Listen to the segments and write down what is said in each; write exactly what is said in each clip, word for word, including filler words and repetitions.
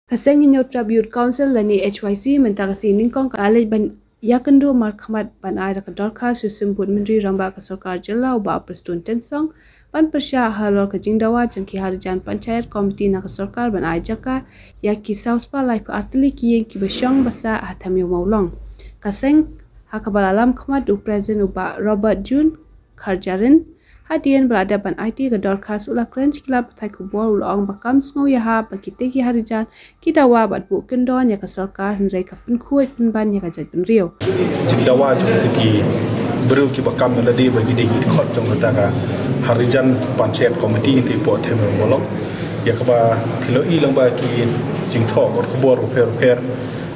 Ka seng Hynñiewtrep Youth Council lane H Y C mynta ka sngi nyngkong ka la leit ban ïakynduh markhmat ban ai da ka dorkhas sha u symbud myntri rangbah ka sorkar jylla u Bah Prestone Tynsong ban pyrshah halor ka jingdawa jong ki harijan Panchayat Committee na ka sorkar ban ai jaka ïa ki saw spah laiphew ar tylli ki ïing kiba shong ba sah ha Them Ïew Mawlong. Ka seng ha kaba la lam khmat u President u Bah Robert June Kharjarin, hadien ba la dep ban aiti ka dorkhas u la kren sha ki lad pathai khubor u la ong ba kam sngew ïahap ba kitei ki harijan ki dawa bad buh kyndon ïa ka sorkar hynrei ka pynkhuid pynban ïa ka jaitbynriew. Jingdawa jong kita ki briew kiba kam ïa lade ba ki dei ki dkhot jong kata ka harijan Panchayat Committee te poh Them Ïew Mawlong, ïa kaba phi la i lang ba ki jingthoh khubor bapher bapher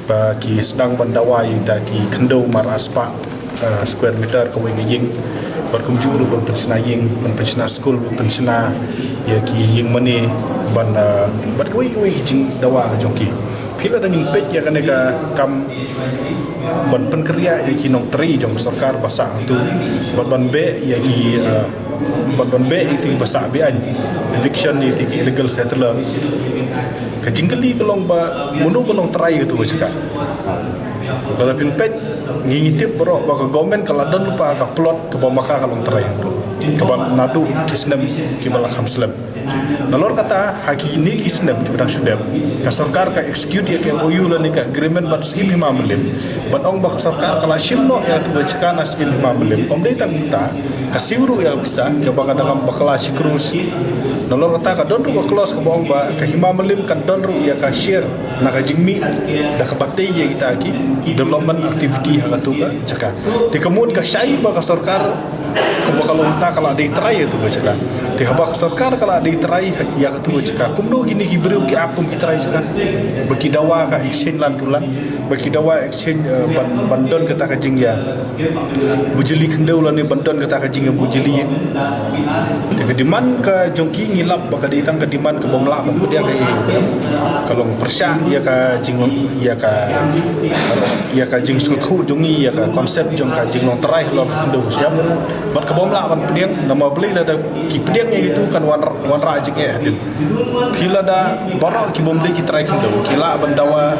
ba ki sdang ban dawa ïa kita ki khyndew mar ar spah, eh, square meter kawei ka ïing, bad kumjuh ruh ban pynshna ïing, ban pynshna skul, ban pynshna ïa ki ïing mane, ban, eh, bad kawei kawei ki jingdawa jong ki. Phi la dang ngin peit ïa kane ka kam ban pynkynriah ïa ki nongtrei jong ka sorkar ba sah tu, bad ban beh ïa ki, eh, bad ban beh ïa ki ba sah beaiñ, eviction ïa ki illegal settler. Ka jingkylli ka long ba mano ka long trai katu ka jaka. Lada phin peit, ngi ngi tip baroh ba ka government ka la don lypa ka plot kaba ma ka ka long trai, kaba naduh ki snem kiba la kham slem. Nalor kata, ha kine ki snem kiba dang shu dep, ka sorkar ka execute ïa ka M O U lane ka agreement bad Syiem Hima Mylliem, bad ong ba ka sorkar ka la shim noh ïa katu ka jaka na Syiem Hima Mylliem. Ym dei tang kata, ka siew ruh ïa ka pisa kaba ka dang lam bakla shi crore. Nalor kata ka don ruh ka clause kaba ong ba ka Hima Mylliem kan don ruh ïa ka share na ka jingmih da kaba tei ïa kita ki development activity ha katu ka jaka. Te ka mut ka shai ba ka sorkar kaba ka long ta ka la dei trai ïa katu ka jaka. Te haba ka sorkar ka la dei trai ïa katu ka jaka, kumno kine ki briew ki ap kum ki trai jaka? Ba ki dawa ka exchange land to land, ba ki dawa exchange, eh, ban, ban don kata ka jingïa bujli khyndew lane ban don kata ka jingïa bujli ïing. Te ka demand ka jong ki ngi lap ba ka dei tang ka demand kaba ym lah ban pdiang. Ka long pyrshah ïa ka jing, ïa ka, ïa ka jingsngewthuh jong ngi, ïa ka concept jong ka jinglong trai halor khyndew sha. Bad kaba ym lah ban pdiang, namar balei lada ki pdiang ïa kitu kan wan, wanrah jingeh hadien. Phi lada baroh ki bym dei ki trai khyndew ki lah ban dawa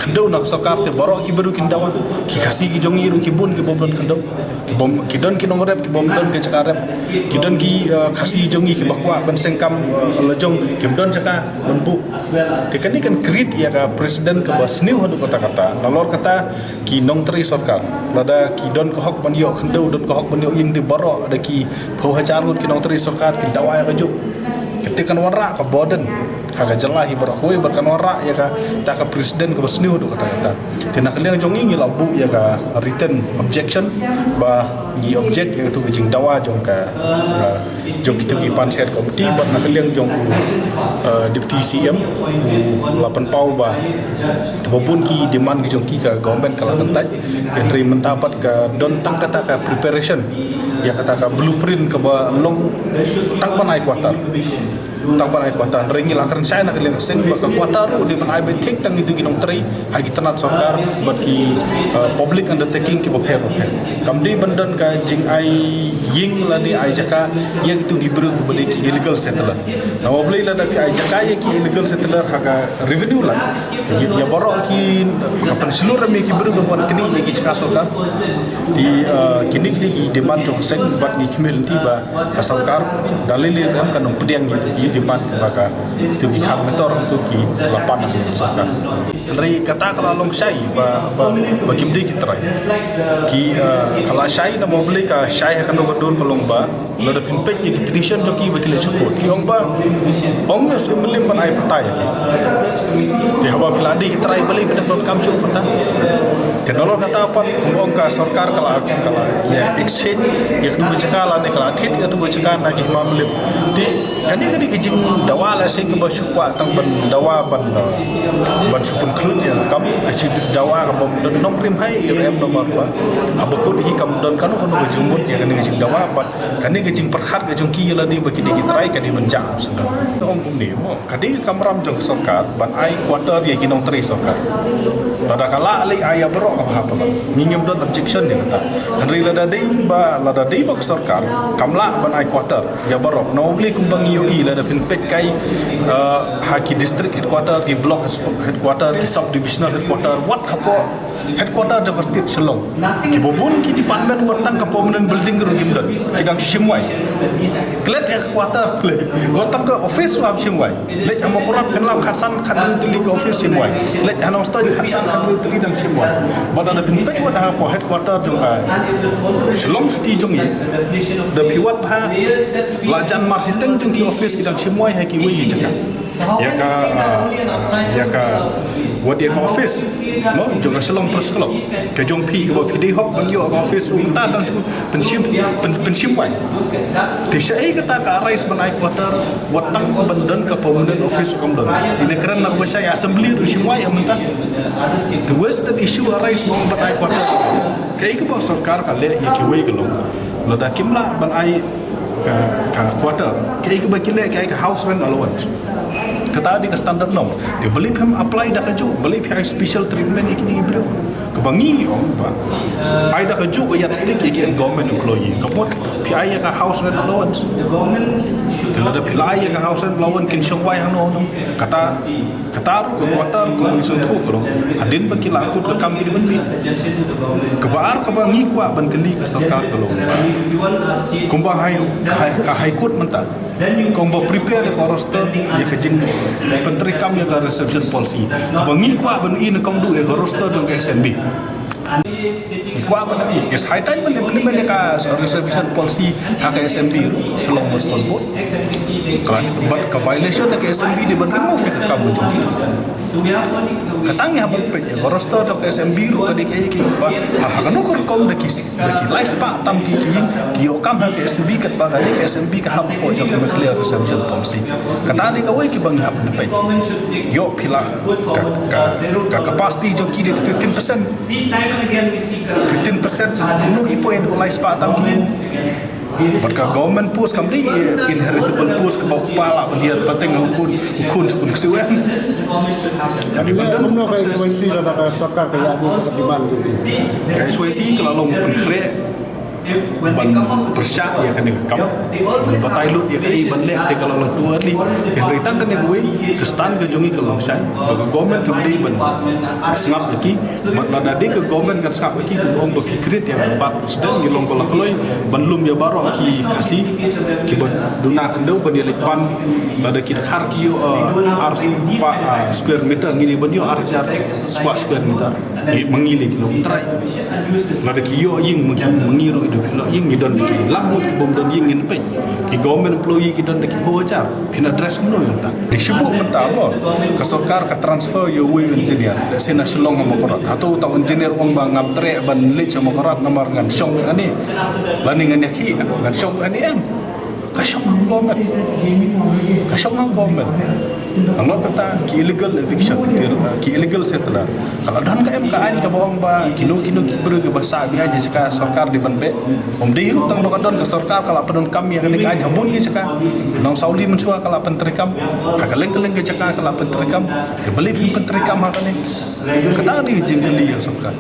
khyndew na ka sorkar, te baroh ki briew kin dawa. Ki Khasi ki jong ngi ruh ki bun ki bym don khyndew. Ki bym, ki don ki nongrep, ki bym don ki jaka rep. Ki don ki, eh, Khasi jong ngi kiba kwah ban seng kam, eh, la jong, kim don jaka ban buh. Te kane kan create ïa ka precedent kaba sniew haduh katta katta. Nalor kata ki nongtrei sorkar, lada ki don ka hok ban ïoh khyndew, don ka hok ban ïoh ïing, te baroh da ki phew hajar ngut ki nongtrei sorkar kin dawa ïa kajuh. Kata kan wanrah ka burden ha ka jylla hi baroh kawei, bad kan wanrah ïa kata ka precedent kaba sniew haduh katta katta. Te na ka liang jong ngi ngi la buh ïa ka written objection ba ngi object ïa katu ka jingdawa jong ka, uh, jong kitu ki Panchayat Committee, bad na ka liang jong, uh, Deputy C M u la pynpaw ba kaba bun ki demand ki jong ki ka government ka la kyntait. Hynrei mynta pat ka don tang kata ka preparation ïa kata ka blueprint kaba long tang ban ai quarter. Tang ban ai quarter. Hynrei ngi la kren shai na ka liang ka seng ba ka quarter ruh dei ban ai beit thik tang ïa kitu ki nongtrei ha ki tnat sorkar bad ki, uh, public undertaking kiba pher bapher. Kam dei ban don ka jingai ïing lane ai jaka ïa kitu ki briew kiba dei ki illegal settler. Namar balei lada phi ai jaka ïa ki illegal settler ha ka revenue land, ïa baroh ki, ka pynshlur ïa ki briew ban wan knieh ïa ki jaka sorkar. Te, uh, kine ki dei ki demand jong ka seng bad ngi khmih lynti ba ka sorkar da lei lei ruh em kan ym pdiang ïa kitu ki demand kiba ka, kitu ki khar metor, kitu ki la pan na ka sorkar. Hynrei kata ka la long shai ba, ba, ba kim dei ki trai. Ki, uh, ka la shai namar balei ka shai ha kano ka dur ka long ba lada phin peit ïa ki petition jong ki ba ki la shu quote, ki ong ba ong ïa u Syiem Mylliem ban ai pata ïa ki. Te haba phi la dei ki trai balei phi dang donkam shuh pata? Te nalor kata pat kum ong ka sorkar ka la, ka la ïa exchange ïa katu ka jaka lane ka la thied ïa katu ka jaka na ki Hima Mylliem. Te kane ka dei ka jingdawa lehse kaba shu kwah tang ban dawa ban, uh, ban shu pynkhluit ïa ka kam, ka jingdawa kaba ym don nongrim hi ruh em namar ba haba kut hi kam don kano kano ka jingmut ïa kane ka jingdawa bad kane ka jingpyrkhat ka jong ki ïa lade ba ki dei ki trai ka dei ban jah shuh. Ong kumne mo, ka dei ka kamram jong ka sorkar ban Ai quarter ïa ki nongtrei sorkar. Lada ka lah lei ai ïa baroh ka bha palat. Ngi ngim don objection ïa kata. Hynrei lada dei ba, lada dei ba ka sorkar kam lah ban ai quarter ïa baroh. Namar balei kumba ngi ïohi lada phin peit kai, eh, ha ki district headquarter, ki block headquarter, ki sub divisional headquarter, wat hapoh headquarter jong ka state Shillong. Kiba bun ki department wat tang ka permanent building ruh kim don. Ki dang shim wai. Klet headquarter klet. Wat tang ka office ruh shim wai. Leit ha Mawkyrwat pynlap khatsan khathynriew tylli ka office shim wai. Leit ha Nongstoiñ khatsan khathynriew tylli dang shim wai. Bad lada phin peit wat hapoh headquarter jong ka Shillong City jong ngi. Da phi wad bha la jan mar shiteng jong ki office ki dang shim wai ha kiwei ki jaka. Ïa ka, ah, ïa ka, wat ïa ka office, no, jong ka Shillong Press Club. Ka jong phi kaba phi dei hok ban ïoh ka office ruh mynta dang shu pynshim, pyn-, pynshim wai. Te shaei kata ka arise ban ai quarter, wat tang ban don ka permanent office kam don. Ïa kren na kaba shai assembly ruh shim wai ïa mynta. Te where's the issue arise ban ai quarter? Kaei kaba sorkar ka leh ïa kiwei ka long. Lada kim lah ban ai ka, ka quarter, kaei kaba ki leh, kaei ka house rent allowance. Kata dei ka standard norm. Te balei phim apply da kajuh, balei phi ai special treatment ïa kine ki briew. Kaba ngi ngi ong ba ai da kajuh ka yardstick ïa ki government employee. Ka mut phi ai ïa ka house rent allowance. Te lada phi la ai ïa ka house rent allowance kin shong wai hangno hangno. Kata Kata ruh ka quarter ka Wing Central ka long. Hadien ba ki la kut ka kam ki dei ban mih. Kaba ar kaba ngi kwah ban kylli ka sorkar ka long. Kumba hai, hai, ka High Court mynta. Kumba prepare ïa ka roster ïa ka jingpyntreikam ïa ka reservation policy. Kaba ngi kwah ban i na kumdu ïa ka roster jong ka S N B. Ngi kwah ban i, it's high time ban implement ïa ka reservation policy ha ka S N B ruh, Shillong Municipal Board. Ka, bad ka violation ïa ka S N B dei ban remove ïa ka kam ka jong ki. Kata ngi hap ban peit ïa ka roster jong ka S N B ruh ka dei kaei kaei ba ha, ha kano ka rukom da ki, da ki lai spah tam ki ki ïing ki ïoh kam ha ka S N B katba ka dei ka S N B ka hap hapoh jong ka Meghalaya Reservation Policy. Kata dei kawei kiba ngi hap ban peit. Ïoh phi la ka, ka, ka capacity jong ki dei fifteen percent. Fifteen percent kumno ki poi haduh lai spah tam ki. Bad ka government post kam dei inheritable post kaba u kpa lah ban hiar pateng u khun, u khun u khun ksiew em. Ka dei ban don kumno ka process. H Y C lada ka sorkar ka ïa ka demand jong ki. Ka H Y C ka la long pynkhreh ban pyrshah ïa kane ka kam. Ban batai lut ïa kaei ban leh te ka la long too early. Hynrei tang kane kawei ka stand ka jong ngi ka long shai ba ka government kam dei ban sngap ïa ki. Bad lada dei ka government kan sngap ïa ki, ki ong ba ki create ïa ka bad president, ngi long ba la kloi ban lum ïa baroh ki Khasi kiba duna khyndew ban ïaleit pan. Lada ki dkhar ki ïoh, eh, ar spah, eh, square meter, ngi dei ban ïoh ar hajar spah square meter. Ngi, ma ngi lei ki long trai. Lada ki ïoh ïing, ma ngi, ma ngi ruh, ïoh ïing, ngi don ki lam ruh, ki bym don ïing, ngin peit. Ki government employee ki don da ki phew hajar. Phin address kumno ïa kata? Te shu buh mynta mo. Ka sorkar ka transfer ïa uwei u engineer. Let's say na Shillong ha Mawkyrwat. Hato uta u engineer u ong ba ngam treh ban leit sha Mawkyrwat namar ngan shong kane. Lane ngan ïakhih, ngan shong kane em. Ka shong ha government. Ka shong ha government. Nalor kata ki illegal eviction, ki, ki illegal settler. Ka la don ka em ka aiñ kaba ong ba kino kino ki briew kiba sah beit ha jaka sorkar dei ban beh. Ym dei ruh tang ba ka don ka sorkar ka la pyndonkam ïa kane ka aiñ ha bun ki jaka. Nongsauli mynshuwa ka la pyntreikam. Ha kylleng kylleng ki jaka ka la pyntreikam. Te balei phin pyntreikam ha kane? Kata dei jingkylli ïa sorkar.